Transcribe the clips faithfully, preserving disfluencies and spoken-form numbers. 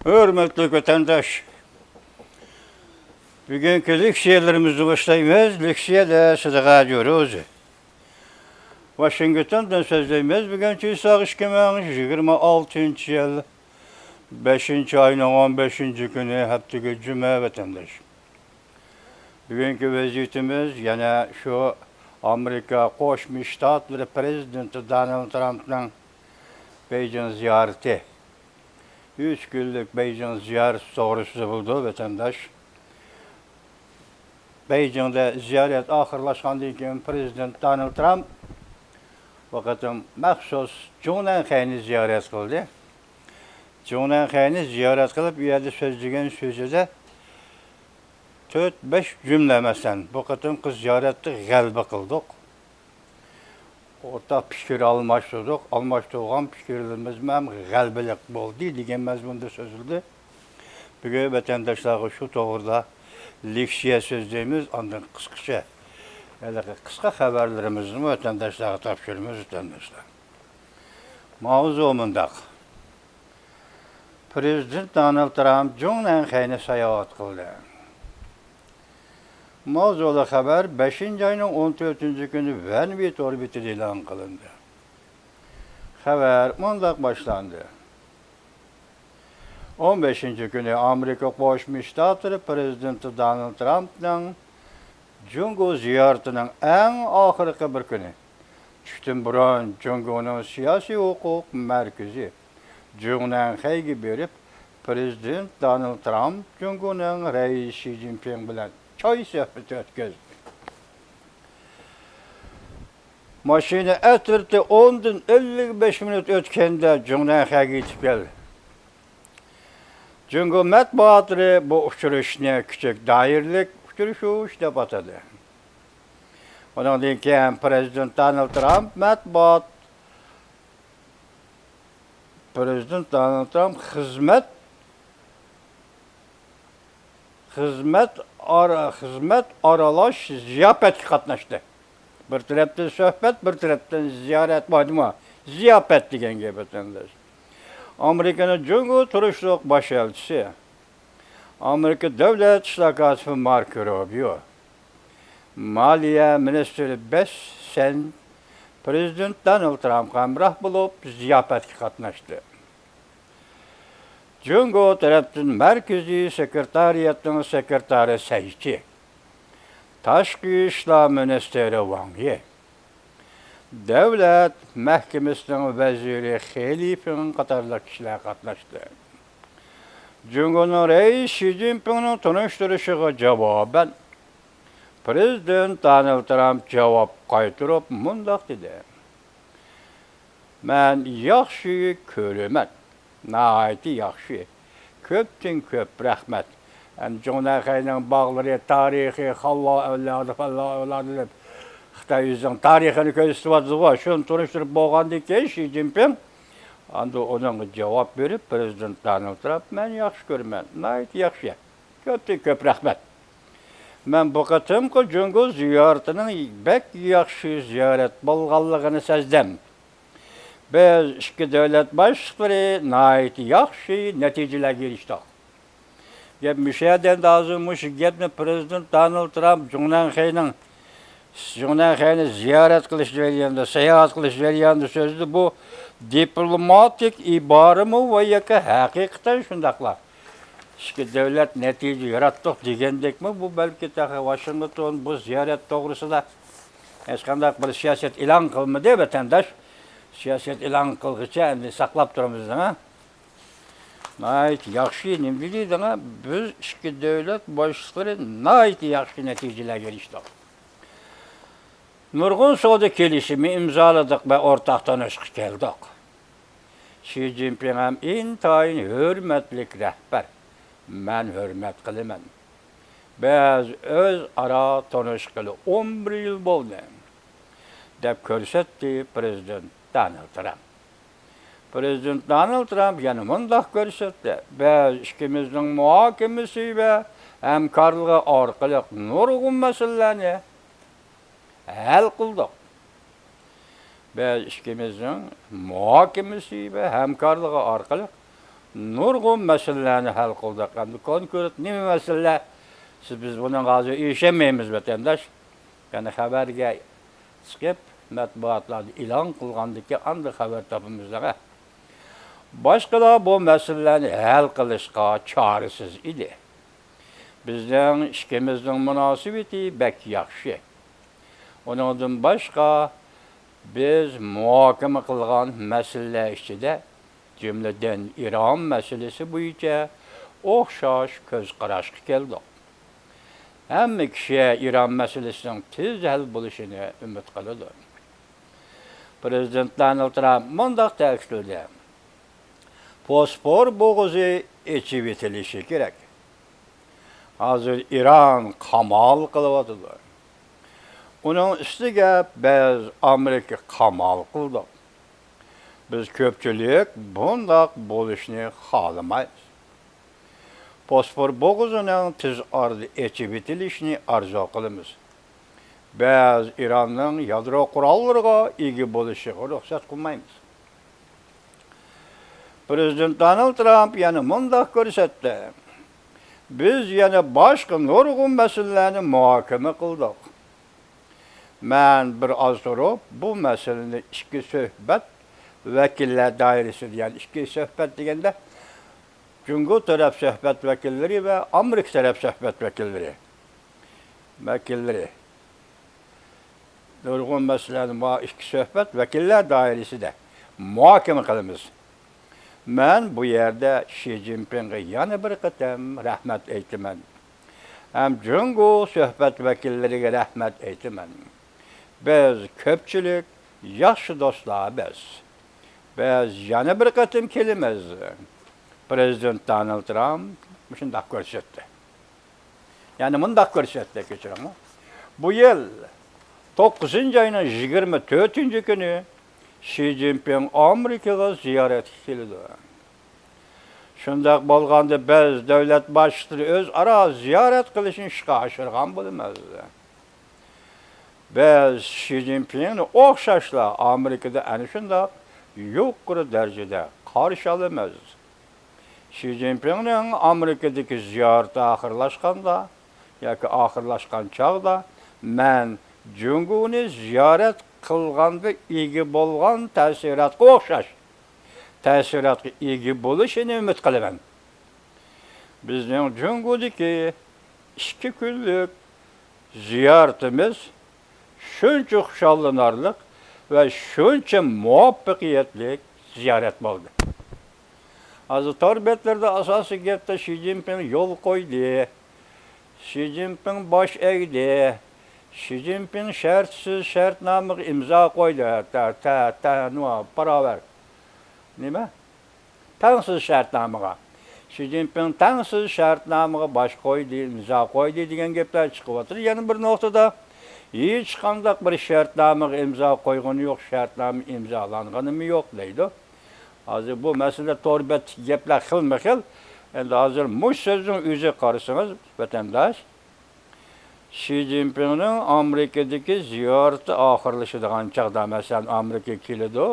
ھۆرمەتلىك ۋەتەنداش، بۈگۈنكى لېكسىيەلىرىمىزنى باشلايمىز. لېكسىيەدە سىدىغا جۇرۇزى. ۋاشىنگتوندىن سۆزلەيمىز. بۈگۈن چىساغ ئىككى مىڭ يىگىرمە ئالتىنچى يىل، بەشىنچى ئاينىڭ ئون بەشىنچى كۈنى، ھەپتىگە جۈمە، ۋەتەنداش. بۈگۈنكى ۋەزىيىتىمىز يەنە شۇ ئامېرىكا قوشما شتاتلىرى پىرېزىدېنتى دونالد ترامپنىڭ بېيجىڭ زىيارىتى. ئۈچ كۈنلۈك بېيجىڭ زىيارىتى توغرىسىدا بولىدۇ، ۋەتەنداش. بېيجىڭدا زىيارەت ئاخىرلاشقاندىن كېيىن، پىرېزىدېنت دونالد ترامپ بۇ قېتىم مەخسۇس جۇڭنەنخەينى زىيارەت قىلدى. جۇڭنەنخەينى زىيارەت قىلىپ، ئۇ يەردە سۆزلىگەن سۆزىدە تۆت، بەش جۈملە، مەسىلەن، بۇ قېتىمقى زىيارەتتە غەلىبە قىلدۇق. ئورتاق پىكىر ئالماشتۇردۇق، ئالماشتۇرغان پىكىرلىرىمىزمۇ ھەم غەلىبىلىك بولدى، دېگەن مەزمۇندا سۆزلىدى. بۈگۈن ۋەتەنداشلارغا شۇ توغرىدا لېكسىيە سۆزلەيمىز، ئاندىن قىسقىچە ھېلىقى قىسقا خەۋەرلىرىمىزنىمۇ ۋەتەنداشلارغا تاپشۇرىمىز، ۋەتەنداشلار. ماۋزۇ مۇنداق. پىرېزىدېنت دونالد ترامپ جۇڭنەنخەينى ساياھەت قىلدى. ماۋزۇلۇق خەۋەر بەشىنچى ئاينىڭ ئون تۆتىنچى كۈنى ۋەنۋى تور بېتىدە ئېلان قىلىندى. خەۋەر مۇنداق باشلاندى. ئون بەشىنچى كۈنى ئامېرىكا قوشما شتاتلىرى پىرېزىدېنتى دونالد ترامپنىڭ جۇڭگو زىيارىتىنىڭ ئەڭ ئاخىرقى بىر كۈنى. چۈشتىن بۇرۇن جۇڭگونىڭ سىياسىي ھوقۇق مەركىزى جۇڭنەنخەيگە بېرىپ، پىرېزىدېنت دونالد ترامپ جۇڭگونىڭ رەئىسى شى جىنپىڭ بىلەن چاي سۆھبىتى ئۆتكۈزدى. ماشىنا ئەترىتى ئوندىن ئەللىك بەش مىنۇت ئۆتكەندە جۇڭنەنخەيگە يېتىپ كەلدى. جۇڭگو مەتبۇئاتلىرى بۇ ئۇچرىشىشنى كىچىك دائىرىلىك ئۇچرىشىش دەپ ئاتىدى. ئۇنىڭدىن كېيىن پىرېزىدېنت دونالد ترامپ مەتبۇئات، پىرېزىدېنت دونالد ترامپ خىزمەت، خىزمەت ئارا-، خىزمەت ئارىلاش زىياپەتكە قاتناشتى. بىر تەرەپتىن سۆھبەت، بىر تەرەپتىن زىيارەت بار جۇمۇ. زىياپەت دېگەن گەپ، ۋەتەنداش. ئامېرىكىنىڭ جۇڭگو تۇرۇشلۇق باش ئەلچىسى، ئامېرىكا دۆلەت ئىشلار كاتىپى ماركو روبىيو، مالىيە مىنىستىرى بېس سەنت پىرېزىدېنت دونالد ترامپقا ھەمراھ بولۇپ زىياپەتكە قاتناشتى. جۇڭگو تەرەپتىن مەركىزىي سېكرېتارىيەتنىڭ سېكرېتارى سەي چى، تاشقى ئىشلار مىنىستىرى ۋاڭ يى، دۆلەت مەھكىمىسىنىڭ ۋەزىرى خې لىفېڭ قاتارلىق كىشىلەر قاتناشتى. جۇڭگونىڭ رەئىسى شى جىنپىڭنىڭ تونۇشتۇرۇشىغا جاۋابەن، پىرېزىدېنت دونالد ترامپ جاۋاب قايتۇرۇپ مۇنداق دېدى: مەن ياخشى كۆرىمەن. ناھايىتى ياخشى. كۆپتىن كۆپ رەھمەت. ئەمدى جۇڭنەنخەينىڭ باغلىرى، تارىخى، خاللا ئەۋلادى، پاللا ئەۋلادى دەپ خىتاي ئۆزىنىڭ تارىخىنى كۆرسىتىۋاتىدىغۇ. شۇنى تونۇشتۇرۇپ بولغاندىن كېيىن شى جىنپىڭ ئاندىن ئۇنىڭغا جاۋاب بېرىپ، پىرېزىدېنت دونالد ترامپ، مەن ياخشى كۆرىمەن. ناھايىتى ياخشى. كۆپتىن كۆپ رەھمەت. مەن بۇ قېتىمقى جۇڭگو زىيارىتىنىڭ بەك ياخشى زىيارەت بولغانلىقىنى سەزدىم. بىز ئىككى دۆلەت باشلىقلىرى ناھايىتى ياخشى نەتىجىلەرگە ئېرىشتۇق. گەپ مۇشۇ يەردە ئەمدى ھازىر مۇشۇ گەپنى پىرېزىدېنت دونالد ترامپ جۇڭنەنخەينىڭ، جۇڭنەنخەينى زىيارەت قىلىش جەريانىدا، ساياھەت قىلىش جەريانىدا سۆزىدە بۇ دىپلوماتىك ئىبارىمۇ ۋە ياكى ھەقىقەتەن شۇنداقلا ئىككى دۆلەت نەتىجە ياراتتۇق دېگەندەكمۇ؟ بۇ بەلكى تېخى ۋاشىنگتون بۇ زىيارەت توغرىسىدا ھېچقانداق بىر سىياسەت ئېلان قىلمىدى، ۋەتەنداش. سىياسەت ئېلان قىلغىچە ئەمدى ساقلاپ تۇرىمىز دەڭە. ناھايىتى ياخشى، نېمە دېدى دەڭە؟ بىز ئىككى دۆلەت باشلىقلىرى ناھايىتى ياخشى نەتىجىلەرگە ئېرىشتۇق. نۇرغۇن سودا كېلىشىمى ئىمزالىدۇق ۋە ئورتاق تونۇشقا كەلدۇق. شى جىنپىڭ ھەم ئىنتايىن ھۆرمەتلىك رەھبەر. مەن ھۆرمەت قىلىمەن. بىز ئۆزئارا تونۇشقىلى ئون بىر يىل بولدى، دەپ كۆرسەتتى پىرېزىدېنت دونالد ترامپ. پىرېزىدېنت دونالد ترامپ يەنە مۇنداق كۆرسەتتى: بىز ئىككىمىزنىڭ مۇھاكىمىسى ۋە ھەمكارلىقى ئارقىلىق نۇرغۇن مەسىلىلەرنى ھەل قىلدۇق. بىز ئىككىمىزنىڭ مۇھاكىمىسى ۋە ھەمكارلىقى ئارقىلىق نۇرغۇن مەسىلىلەرنى ھەل قىلدۇق. ئەمدى كونكرېت نېمە مەسىلىلەر؟ سىز، بىز بۇنىڭغا ھازىر ئېرىشەلمەيمىز، ۋەتەنداش. يەنى خەۋەرگە چىقىپ، مەتبۇئاتلاردا ئېلان قىلغاندىن كېيىن ئاندىن خەۋەر تاپىمىز دەڭە. باشقىلار بۇ مەسىلىلەرنى ھەل قىلىشقا چارىسىز ئىدى. بىزنىڭ ئىككىمىزنىڭ مۇناسىۋىتى بەك ياخشى. ئۇنىڭدىن باشقا، بىز مۇھاكىمە قىلغان مەسىلىلەر ئىچىدە، جۈملىدىن ئىران مەسىلىسى بويىچە ئوخشاش كۆز قاراشقا كەلدۇق. ھەممە كىشى ئىران مەسىلىسىنىڭ تېز ھەل بولۇشىنى ئۈمىد قىلىدۇ. پىرېزىدېنت دونالد ترامپ مۇنداق تەكىتلىدى: بوسپور بوغۇزى ئېچىۋېتىلىشى كېرەك. ھازىر ئىران قامال قىلىۋاتىدۇ. ئۇنىڭ ئۈستىگە بىز ئامېرىكا قامال قىلدۇق. بىز كۆپچىلىك بۇنداق بولۇشنى خالىمايمىز. بوسپور بوغۇزىنىڭ تېز ئارىدا ئېچىۋېتىلىشىنى ئارزۇ قىلىمىز. بىز ئىراننىڭ يادرو قوراللىرىغا ئىگە بولۇشىغا رۇخسەت قىلمايمىز. پىرېزىدېنت دونالد ترامپ يەنە مۇنداق كۆرسەتتى: بىز يەنە باشقا نۇرغۇن مەسىلىلەرنى مۇھاكىمە قىلدۇق. مەن بىر ئاز تۇرۇپ، بۇ مەسىلىنى ئىككى سۆھبەت ۋەكىللەر دائىرىسىدە، يەنى ئىككى سۆھبەت دېگەندە، جۇڭگو تەرەپ سۆھبەت ۋەكىللىرى ۋە ئامېرىكا تەرەپ سۆھبەت ۋەكىللىرى، ۋەكىللىرى، نۇرغۇن مەسىلىلەرنى ما ئىككى سۆھبەت ۋەكىللەر دائىرىسىدە مۇھاكىمە قىلىمىز. مەن بۇ يەردە شى جىنپىڭغا يەنە بىر قېتىم رەھمەت ئېيتىمەن ھەم جۇڭگو سۆھبەت ۋەكىللىرىگە رەھمەت ئېيتىمەن. بىز كۆپچىلىك ياخشى دوستلار بىز. بىز يەنە بىر قېتىم كېلىمىز. پىرېزىدېنت دونالد ترامپ مۇشۇنداق كۆرسەتتى. يەنى مۇنداق كۆرسەتتى، كەچۈرۈڭلار. بۇ يىل توققۇزىنچى ئاينىڭ يىگىرمە تۆتىنچى كۈنى شى جىنپىڭ ئامېرىكىغا زىيارەتكە كېلىدۇ. شۇنداق بولغاندا، بىز دۆلەت باشلىقلىرى ئۆزئارا زىيارەت قىلىشنى ئىشقا ئاشۇرغان بولىمىز. بىز شى جىنپىڭنى ئوخشاشلا ئامېرىكىدا ئەنە شۇنداق يۇقىرى دەرىجىدە قارشى ئالىمىز. شى جىنپىڭنىڭ ئامېرىكىدىكى زىيارىتى ئاخىرلاشقاندا ياكى ئاخىرلاشقان چاغدا، مەن جۇڭگونى زىيارەت قىلغاندا ئىگە بولغان تەسىراتقا ئوخشاش تەسىراتقا ئىگە بولۇشىنى ئۈمىد قىلىمەن. بىزنىڭ جۇڭگودىكى ئىككى كۈنلۈك زىيارىتىمىز شۇنچە خۇشاللىنارلىق ۋە شۇنچە مۇۋەپپەقىيەتلىك زىيارەت بولدى. ھازىر تور بەتلىرىدە ئاساسىي گەپتە شى جىنپىڭ يول قويدى، شى جىنپىڭ باش ئەگدى، شى جىنپىڭ شەرتسىز شەرتنامىغا ئىمزا قويدى. تە، تە، تە، نېمە، باراۋەر. نېمە؟ تەڭسىز شەرتنامىغا. شى جىنپىڭ تەڭسىز شەرتنامىغا باش قويدى، ئىمزا قويدى دېگەن گەپلەر چىقىۋاتىدۇ. يەنە بىر نۇقتىدا، ھېچقانداق بىر شەرتنامىغا ئىمزا قويغىنى يوق، شەرتنامە ئىمزالانغىنىمۇ يوق دەيدۇ. ھازىر بۇ مەسىلىدە تور بەتتىكى گەپلەر خىلمۇ خىل. ئەمدى ھازىر مۇشۇ سۆزنىڭ ئۆزىگە قارىسىڭىز، ۋەتەنداش، شى جىنپىڭنىڭ ئامېرىكىدىكى زىيارىتى ئاخىرلىشىدىغان چاغدا، مەسىلەن، ئامېرىكىغا كېلىدۇ،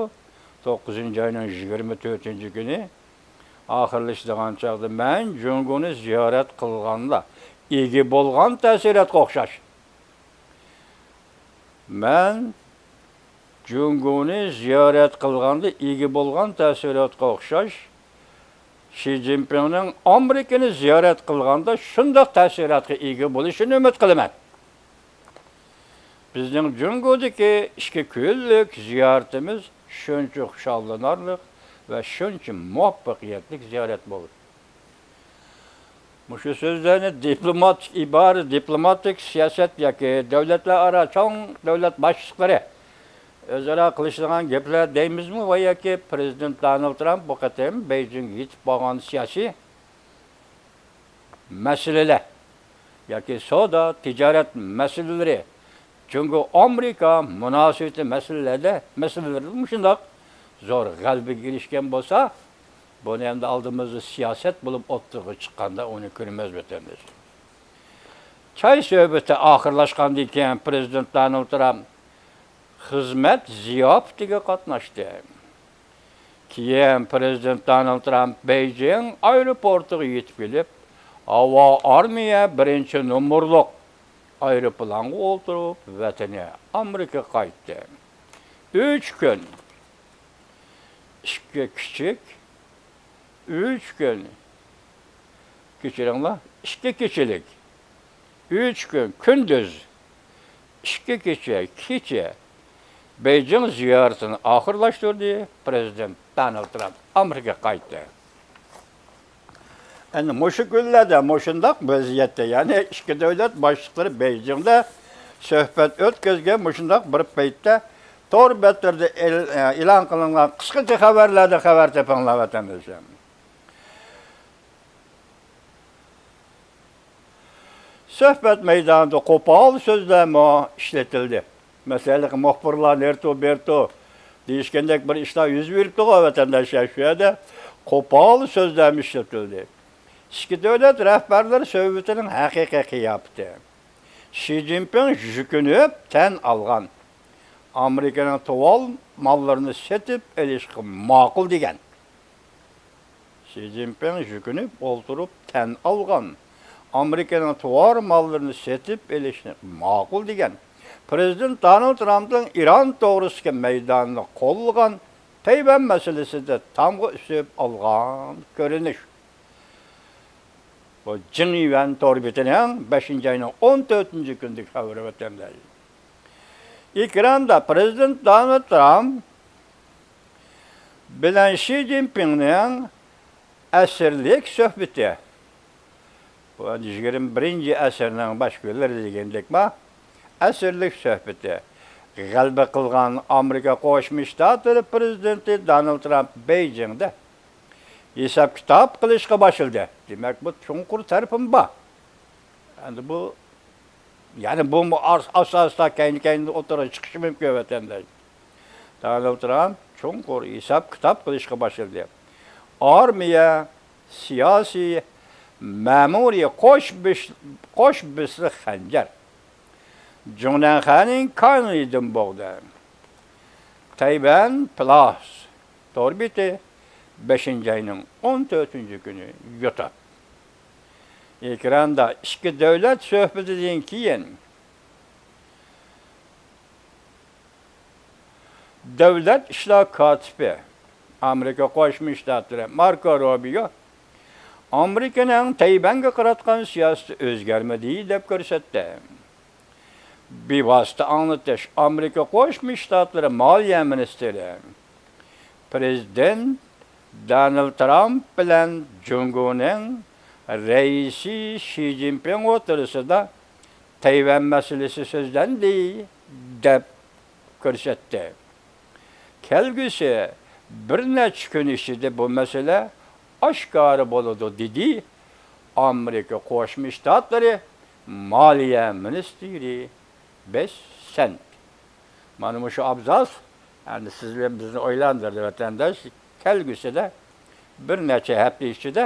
توققۇزىنچى ئاينىڭ يىگىرمە تۆتىنچى كۈنى ئاخىرلىشىدىغان چاغدا، مەن جۇڭگونى زىيارەت قىلغاندا ئىگە بولغان تەسىراتقا ئوخشاش، مەن جۇڭگونى زىيارەت قىلغاندا ئىگە بولغان تەسىراتقا ئوخشاش، شى جىنپىڭنىڭ ئامېرىكىنى زىيارەت قىلغاندا شۇنداق تەسىراتقا ئىگە بولۇشىنى ئۈمىد قىلىمەن. بىزنىڭ جۇڭگودىكى ئىككى كۈنلۈك زىيارىتىمىز شۇنچە خۇشاللىنارلىق ۋە شۇنچە مۇۋەپپەقىيەتلىك زىيارەت بولدى. مۇشۇ سۆزلەرنى دىپلوماتىك ئىبارە، دىپلوماتىك سىياسەت ياكى دۆلەتلەر ئارا چوڭ دۆلەت باشلىقلىرى ئۆزئارا قىلىشىدىغان گەپلەر دەيمىزمۇ ۋە ياكى پىرېزىدېنت دونالد ترامپ بۇ قېتىم بېيجىڭغا يېتىپ بارغان سىياسىي مەسىلىلەر ياكى سودا، تىجارەت مەسىلىلىرى، جۇڭگو ئامېرىكا مۇناسىۋىتى مەسىلىلەردە، مەسىلىلىرىدە مۇشۇنداق زور غەلىبىگە ئېرىشكەن بولسا، بۇنى ئەمدى ئالدىمىزدا سىياسەت بولۇپ ئوتتۇرىغا چىققاندا ئۇنى كۆرىمىز، ۋەتەنداش. چاي سۆھبىتى ئاخىرلاشقاندىن كېيىن پىرېزىدېنت دونالد ترامپ خىزمەت زىياپىتىگە قاتناشتى. كېيىن پىرېزىدېنت دونالد ترامپ بېيجىڭ ئايروپورتىغا يېتىپ كېلىپ، ھاۋا ئارمىيە بىرىنچى نومۇرلۇق ئايروپىلانغا ئولتۇرۇپ، ۋەتىنى ئامېرىكىغا قايتتى. ئۈچ كۈن، ئىككى كىچىك، ئۈچ كۈن، كەچۈرۈڭلار، ئىككى كېچىلىك، ئۈچ كۈن، كۈندۈز، ئىككى كېچە، كېچە بېيجىڭ زىيارىتىنى ئاخىرلاشتۇردى. پىرېزىدېنت دونالد ترامپ ئامېرىكىغا قايتتى. ئەنە مۇشۇ كۈنلەردە مۇشۇنداق ۋەزىيەتتە، يەنى ئىككى دۆلەت باشلىقلىرى بېيجىڭدا سۆھبەت ئۆتكۈزگەن مۇشۇنداق بىر پەيتتە، تور بەتلىرىدە ئېل-، ئېلان قىلىنغان قىسقىچە خەۋەرلەردىن خەۋەر تېپىڭلار، ۋەتەنداشلار. سۆھبەت مەيدانىدا قوپال سۆزلەرمۇ ئىشلىتىلدى. مەسىلەن، مۇخبىرلار نېرتۇ بېرتۇ دېيىشكەندەك بىر ئىشلار يۈز بېرىپتىغۇ، ۋەتەنداشلار، شۇ يەردە قوپال سۆزلەرمۇ ئىشلىتىلدى. ئىككى دۆلەت رەھبەرلىرى سۆھبىتىنىڭ ھەقىقىي قىياپىتى. شى جىنپىڭ يۈكۈنۈپ تەن ئالغان، ئامېرىكىنىڭ تۇۋال ماللىرىنى سېتىپ ئېلىشقا ماقۇل دېگەن. شى جىنپىڭ يۈكۈنۈپ ئولتۇرۇپ تەن ئالغان، ئامېرىكىنىڭ تۇۋار ماللىرىنى سېتىپ ئېلىشنى ماقۇل دېگەن، پىرېزىدېنت دونالد ترامپنىڭ ئىران توغرىسىدىكى مەيدانىنى قوللىغان، تەيۋەن مەسىلىسىدە تامغا ئۈسۈپ ئالغان كۆرۈنۈش. بۇ جېڭ يۈەن تور بېتىنىڭ بەشىنچى ئاينىڭ ئون تۆتىنچى كۈنىدىكى خەۋىرى، ۋەتەنداش. ئېكراندا پىرېزىدېنت دونالد ترامپ بىلەن شى جىنپىڭنىڭ ئەسىرلىك سۆھبىتى. بۇ يىگىرمە بىرىنچى ئەسىرنىڭ باش كۈنلىرى دېگەندەكما، ئەسىرلىك سۆھبىتى. غەلىبە قىلغان ئامېرىكا قوشما شتاتلىرى پىرېزىدېنتى دونالد ترامپ بېيجىڭدا ھېساب-كىتاب قىلىشقا باشلىدى. دېمەك، بۇ چوڭقۇر تەرىپىمۇ بار. ئەمدى بۇ، يەنى بۇمۇ ئاس-، ئاستا-ئاستا كەينى-كەينىدىن ئوتتۇرىغا چىقىشى مۇمكىن، ۋەتەنداش. دونالد ترامپ چوڭقۇر ھېساب-كىتاب قىلىشقا باشلىدى. ئارمىيە، سىياسىي، مەمۇرىي قوش بىش-، قوش بىسلىق خەنجەر. جۇڭنەنخەنىڭ كانىدىن بوغدى. تەيۋەن پلاس تور بېتى، بەشىنچى ئاينىڭ ئون تۆتىنچى كۈنى يۇتۇپ. ئېكراندا ئىككى دۆلەت سۆھبىتىدىن كېيىن دۆلەت ئىشلار كاتىپى، ئامېرىكا قوشما شتاتلىرى ماركو روبىيو ئامېرىكىنىڭ تەيۋەنگە قاراتقان سىياسىتى ئۆزگەرمىدى، دەپ كۆرسەتتى. بىۋاسىتە ئاڭلىتىش. ئامېرىكا قوشما شتاتلىرى مالىيە مىنىستىرى پىرېزىدېنت دونالد ترامپ بىلەن جۇڭگونىڭ رەئىسى شى جىنپىڭ ئوتتۇرىسىدا تەيۋەن مەسىلىسى سۆزلەندى، دەپ كۆرسەتتى. كەلگۈسى بىر نەچچە كۈن ئىچىدە بۇ مەسىلە ئاشكارا بولىدۇ، دېدى ئامېرىكا قوشما شتاتلىرى مالىيە مىنىستىرى بېسسېنت. مانا مۇشۇ ئابزاس ئەمدى سىز بىلەن بىزنى ئويلاندۇردى، ۋەتەنداش. كەلگۈسىدە بىر نەچچە ھەپتە ئىچىدە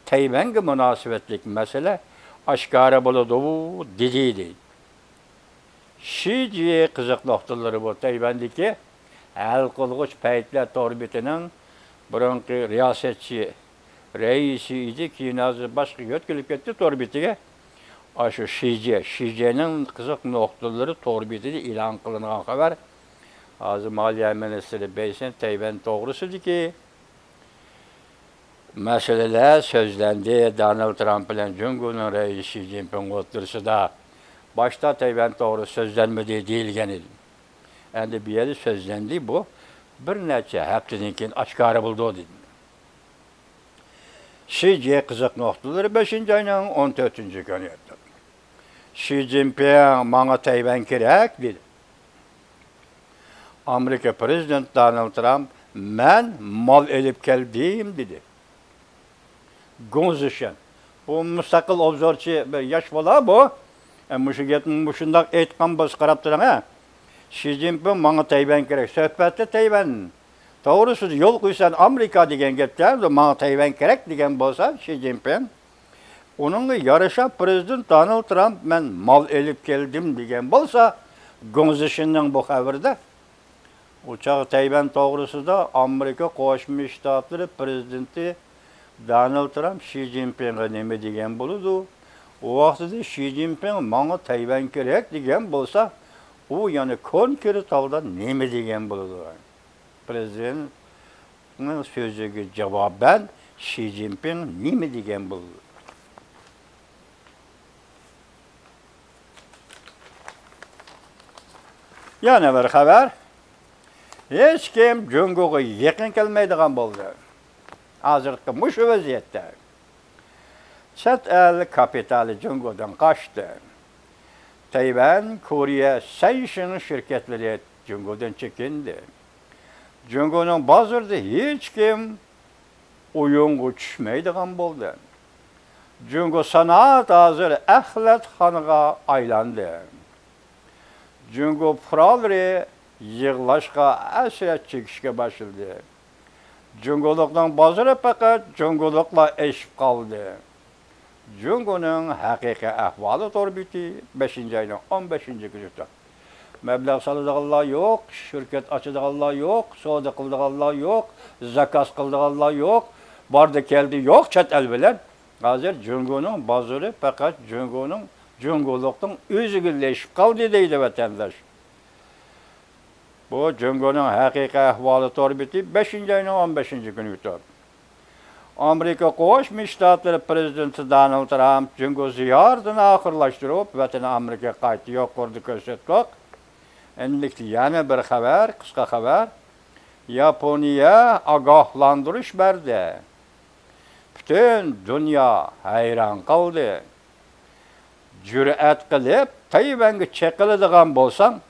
تەيۋەنگە مۇناسىۋەتلىك مەسىلە ئاشكارا بولىدۇ، دېدى. شى جى قىزىق نۇقتىلىرى بۇ تەيۋەندىكى ھەل قىلغۇچ پەيتلەر تور بېتىنىڭ بۇرۇنقى رىياسەتچى رەئىسى ئىدى، كېيىن ھازىر باشقا يۆتكىلىپ كەتتى تور بېتىگە. ئاشۇ شى جى، شى جىنىڭ قىزىق نۇقتىلىرى تور بېتىدە ئېلان قىلىنغان خەۋەر. ھازىر مالىيە مىنىستىرى بېيسېنت تەيۋەن توغرىسىدىكى مەسىلىلەر سۆزلەندى. دونالد ترامپ بىلەن جۇڭگونىڭ رەئىسى شى جىنپىڭ ئوتتۇرىسىدا باشتا تەيۋەن توغرىسى سۆزلەنمىدى دېيىلگەن ئىدى. ئەمدى بۇ يەردە سۆزلەندى، بۇ بىر نەچچە ھەپتىدىن كېيىن ئاشكارا بولىدۇ، دېدى. شى جى قىزىق نۇقتىلىرى بەشىنچى ئاينىڭ ئون تۆتىنچى كۈنى. شى جىنپىڭ ماڭا تەيۋەن كېرەك، دېدى. ئامېرىكا پىرېزىدېنتى دونالد ترامپ مەن مال ئېلىپ كەلدىم، دېدى. گوڭ زىشەن. بۇ مۇستەقىل ئوبزورچى بىر ياش بالا بۇ. ئە، مۇشۇ گەپنى مۇشۇنداق ئېيتقان بولسا قاراپ تۇرۇڭ، ھە. شى جىنپىڭ ماڭا تەيۋەن كېرەك. سۆھبەتتە تەيۋەن توغرىسىدا يول قويسان ئامېرىكا دېگەن گەپتە، ماڭا تەيۋەن كېرەك دېگەن بولسا شى جىنپىڭ. ئۇنىڭغا يارىشا پىرېزىدېنت دونالد ترامپ مەن مال ئېلىپ كەلدىم دېگەن بولسا، گوڭ زىشىننىڭ بۇ خەۋىرىدە ئۇ چاغ تەيۋەن توغرىسىدا ئامېرىكا قوشما شتاتلىرى پىرېزىدېنتى دونالد ترامپ شى جىنپىڭغا نېمە دېگەن بولىدۇ؟ ئۇ ۋاقتىدا شى جىنپىڭ ماڭا تەيۋەن كېرەك دېگەن بولسا، ئۇ يەنە كونكرېت ھالدا نېمە دېگەن بولىدۇ؟ پىرېزىدېنتنىڭ سۆزىگە جاۋابەن شى جىنپىڭ نېمە دېگەن بولىدۇ؟ يەنە بىر خەۋەر. ھېچكىم جۇڭگوغا يېقىن كەلمەيدىغان بولدى. ھازىرقى مۇشۇ ۋەزىيەتتە چەت ئەل كاپىتالى جۇڭگودىن قاچتى. تەيۋەن، كورېيە، سەنشىڭ شىركەتلىرى جۇڭگودىن چېكىندى. جۇڭگونىڭ بازىرىدا ھېچكىم ئويۇنغا چۈشمەيدىغان بولدى. جۇڭگو سانائەت ھازىر ئەخلەتخانىغا ئايلاندى. جۇڭگو پۇقرالىرى يىغلاشقا، ھەسرەت چېكىشكە باشلىدى. جۇڭگولۇقنىڭ بازىرى پەقەت جۇڭگولۇقلار ئېشىپ قالدى. جۇڭگونىڭ ھەقىقىي ئەھۋالى تور بېتى، بەشىنچى ئاينىڭ ئون بەشىنچى كۈنى. مەبلەغ سالىدىغانلار يوق، شىركەت ئاچىدىغانلار يوق، سودا قىلىدىغانلار يوق، زاكاز قىلىدىغانلار يوق، باردى كەلدى يوق چەت ئەل بىلەن. ھازىر جۇڭگونىڭ بازىرى پەقەت جۇڭگونىڭ، جۇڭگولۇقنىڭ ئۆزىگىلا ئېشىپ قالدى دەيدۇ ۋەتەنداش. بۇ جۇڭگونىڭ ھەقىقىي ئەھۋالى تور بېتى، بەشىنچى ئاينىڭ ئون بەشىنچى كۈنى ئۆتۈپ. ئامېرىكا قوشما شتاتلىرى پىرېزىدېنتى دونالد ترامپ جۇڭگو زىيارىتىنى ئاخىرلاشتۇرۇپ، ۋەتىنى ئامېرىكىغا قايتتى. يۇقىرىدا كۆرسەتتۇق. ئەمدىلىكتە يەنە بىر خەۋەر، قىسقا خەۋەر. ياپونىيە ئاگاھلاندۇرۇش بەردى. پۈتۈن دۇنيا ھەيران قالدى. جۈرئەت قىلىپ تەيۋەنگە چېقىلىدىغان بولساڭ،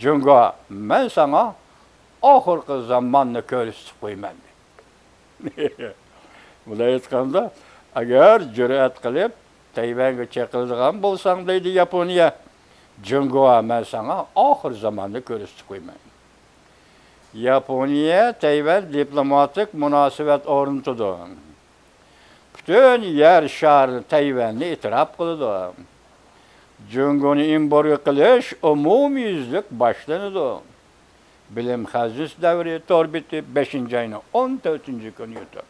جۇڭگو، مەن ساڭا ئاخىرقى زاماننى كۆرسىتىپ قويىمەن. بۇنداق ئېيتقاندا، ئەگەر جۈرئەت قىلىپ تەيۋەنگە چېقىلىدىغان بولساڭ، دەيدۇ ياپونىيە، جۇڭگو، مەن ساڭا ئاخىر زاماننى كۆرسىتىپ قويىمەن. ياپونىيە تەيۋەن دىپلوماتىك مۇناسىۋەت ئورنىتىدۇ. پۈتۈن يەر شارىنى تەيۋەننى ئېتىراپ قىلىدۇ. جۇڭگونى ئېمبارگو قىلىش ئومۇميۈزلۈك باشلىنىدۇ. بىلىم خەزىنىسى دەۋرى تور بېتى، بەشىنچى ئاينىڭ ئون تۆتىنچى كۈنى يوتۇن.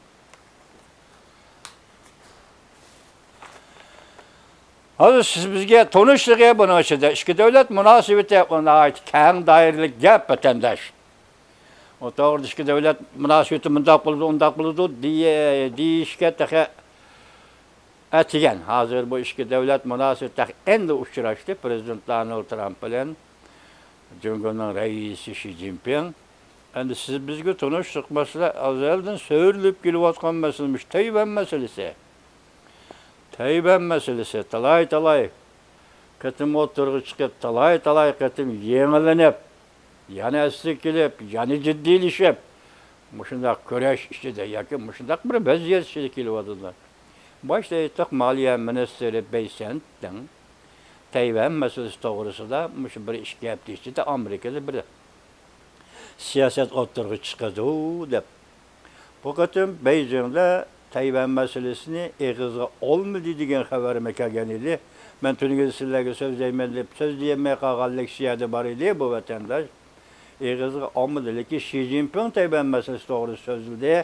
ھازىر سىز بىزگە تونۇشلۇقى بۇنىڭ ئىچىدە ئىككى دۆلەت مۇناسىۋىتى، ئۇ ناھايىتى كەڭ دائىرىلىك گەپ، ۋەتەنداش. ئۇ توغرىدا ئىككى دۆلەت مۇناسىۋىتى مۇنداق بولىدۇ، ئۇنداق بولىدۇ دېيە-، دېيىشكە تېخى ئەتىگەن. ھازىر بۇ ئىككى دۆلەت مۇناسىۋىتى تېخى ئەمدى ئۇچراشتى، پىرېزىدېنت دونالد ترامپ بىلەن جۇڭگونىڭ رەئىسى شى جىنپىڭ. ئەمدى سىز بىزگە تونۇشلۇق مەسىلە، ئەزەلدىن سۆرىلىپ كېلىۋاتقان مەسىلە، مۇشۇ تەيۋەن مەسىلىسى. تەيۋەن مەسىلىسى تالاي-تالاي قېتىم ئوتتۇرىغا چىقىپ، تالاي-تالاي قېتىم يېڭىلىنىپ، يەنە ئەسلىگە كېلىپ، يەنە جىددىيلىشىپ، مۇشۇنداق كۈرەش ئىچىدە ياكى مۇشۇنداق بىر ۋەزىيەت ئىچىدە كېلىۋاتىدۇ. باشتا ئېيتتۇق، مالىيە مىنىستىرى بېيسەنتنىڭ تەيۋەن مەسىلىسى توغرىسىدا مۇشۇ بىر ئىككى ھەپتە ئىچىدە ئامېرىكىدا بىر سىياسەت ئوتتۇرىغا چىقىدۇ دەپ. بۇ قېتىم بېيجىڭدا تەيۋەن مەسىلىسىنى ئېغىزغا ئالمىدى دېگەن خەۋەرمۇ كەلگەن ئىدى. مەن تۈنۈگۈن سىلەرگە سۆزلەيمەن دەپ سۆزلىيەلمەي قالغان لېكسىيەدە بار ئىدى بۇ ۋەتەنداش. ئېغىزغا ئالمىدى، لېكىن شى جىنپىڭ تەيۋەن مەسىلىسى توغرىسىدا سۆزلىدى.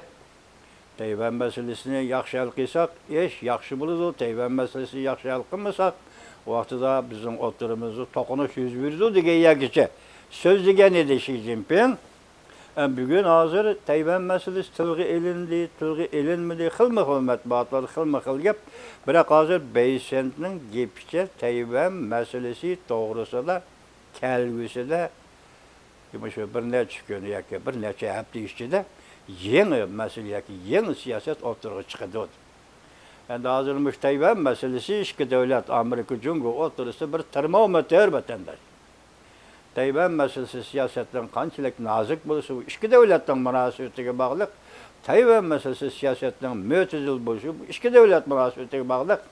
تەيۋەن مەسىلىسىنى ياخشى ھەل قىلساق، ئىش ياخشى بولىدۇ. تەيۋەن مەسىلىسىنى ياخشى ھەل قىلمىساق، ۋاقتىدا بىزنىڭ ئوتتۇرىمىزدا توقۇنۇش يۈز بېرىدۇ دېگەن يەرگىچە سۆزلىگەن ئىدى شى جىنپىڭ. ئە، بۈگۈن ھازىر تەيۋەن مەسىلىسى تىلغا ئېلىندى، تىلغا ئېلىنمىدى، خىلمۇ خىل مەتبۇئاتلاردا خىلمۇ خىل گەپ. بىراق ھازىر بېيسەنتنىڭ گېپىچە تەيۋەن مەسىلىسى توغرىسىدا كەلگۈسىدە مۇشۇ بىر نەچچە كۈن ياكى بىر نەچچە ھەپتە ئىچىدە يېڭى مەسىلە ياكى يېڭى سىياسەت ئوتتۇرىغا چىقىدۇ. ئەمدى ھازىر مۇشۇ تەيۋەن مەسىلىسى ئىككى دۆلەت، ئامېرىكا، جۇڭگو ئوتتۇرىسىدا بىر تېرمومېتىر، ۋەتەنداش. تەيۋەن مەسىلىسى سىياسەتنىڭ قانچىلىك نازۇك بولۇشى بۇ ئىككى دۆلەتنىڭ مۇناسىۋىتىگە باغلىق. تەيۋەن مەسىلىسى سىياسەتنىڭ مۆتىدىل بولۇشى بۇ ئىككى دۆلەت مۇناسىۋىتىگە باغلىق.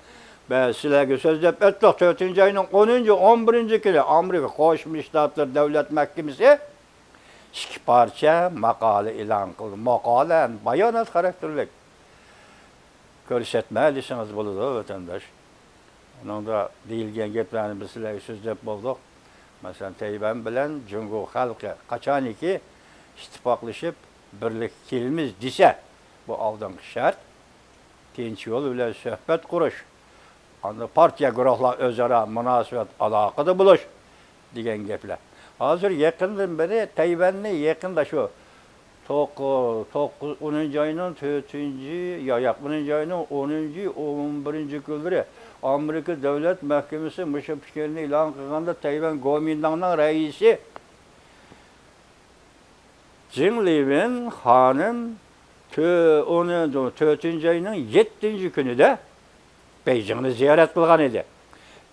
بىز سىلەرگە سۆزلەپ ئۆتتۇق، تۆتىنچى ئاينىڭ ئونىنچى، ئون بىرىنچى كۈنى ئامېرىكا قوشما شتاتلىرى دۆلەت مەھكىمىسى ئىككى پارچە ماقالە ئېلان قىلدى. ماقالە، بايانات خاراكتېرلىك. كۆرسەتمە دېسىڭىز بولىدۇ، ۋەتەنداش. ئۇنىڭدا دېيىلگەن گەپلەرنى بىز سىلەرگە سۆزلەپ بولدۇق. مەسىلەن، تەيۋەن بىلەن جۇڭگو خەلقى قاچانكى ئىتتىپاقلىشىپ، بىرلىككە كېلىمىز دېسە، بۇ ئالدىنقى شەرت، تىنچ يول بىلەن سۆھبەت قۇرۇش، ئاندىن پارتىيە، گۇرۇھلار ئۆزئارا مۇناسىۋەت، ئالاقىدە بولۇش دېگەن گەپلەر. ھازىر يېقىندىن بېرى تەيۋەننى يېقىندا شۇ توققۇز، توققۇز، ئونىنچى ئاينىڭ تۆتىنچى، يا، ياق، ئونىنچى ئاينىڭ ئونىنچى، ئون بىرىنچى كۈنلىرى ئامېرىكا دۆلەت مەھكىمىسى مۇشۇ پىكىرنى ئېلان قىلغاندا، تەيۋەن گومىنداڭنىڭ رەئىسى جېڭ لىۋېن خانىم تۆ-، ئونىنچى، تۆتىنچى ئاينىڭ يەتتىنچى كۈنىدە بېيجىڭنى زىيارەت قىلغان ئىدى.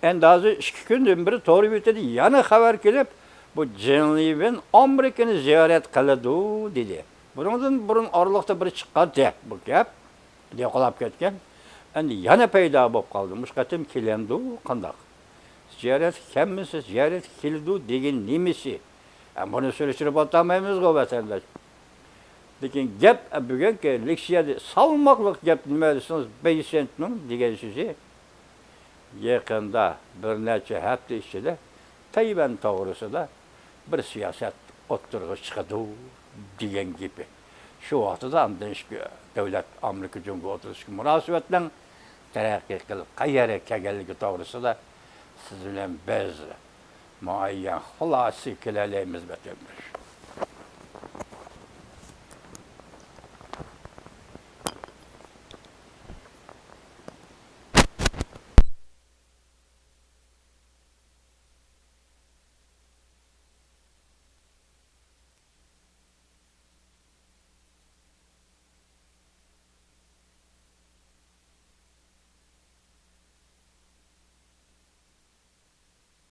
ئەمدى ھازىر ئىككى كۈندىن بېرى تور بېتىدە يەنە خەۋەر كېلىپ، بۇ جېڭ لىۋېن ئامېرىكىنى زىيارەت قىلىدۇ، دېدى. بۇنىڭدىن بۇرۇن ئارىلىقتا بىر چىققانتى بۇ گەپ. يوقالاپ كەتكەن. ئەمدى يەنە پەيدا بولۇپ قالدى. مۇشۇ قېتىم كېلەمدۇ، قانداق؟ زىيارەتكە كەلمىسە، زىيارەتكە كېلىدۇ دېگىنى نېمىسى؟ ئە، بۇنى سۈرۈشتۈرۈپ ئولتۇرمايمىزغۇ، ۋەتەنداش. لېكىن گەپ، ئە، بۈگۈنكى لېكسىيەدە سالماقلىق گەپ نېمە دېسىڭىز، بېيسېنتنىڭ دېگەن سۆزى يېقىندا بىر نەچچە ھەپتە ئىچىدە تەيۋەن توغرىسىدا بىر سىياسەت ئوتتۇرىغا چىقىدۇ دېگەن گېپى. شۇ ۋاقتىدا ئاندىن ئىككى دۆلەت، ئامېرىكا جۇڭگو ئوتتۇرىسىدىكى مۇناسىۋەتنىڭ تەرەققىي قىلىپ قەيەرگە كەلگەنلىكى توغرىسىدا سىز بىلەن بىز مۇئەييەن خۇلاسىگە كېلەلەيمىز، ۋەتەنداش.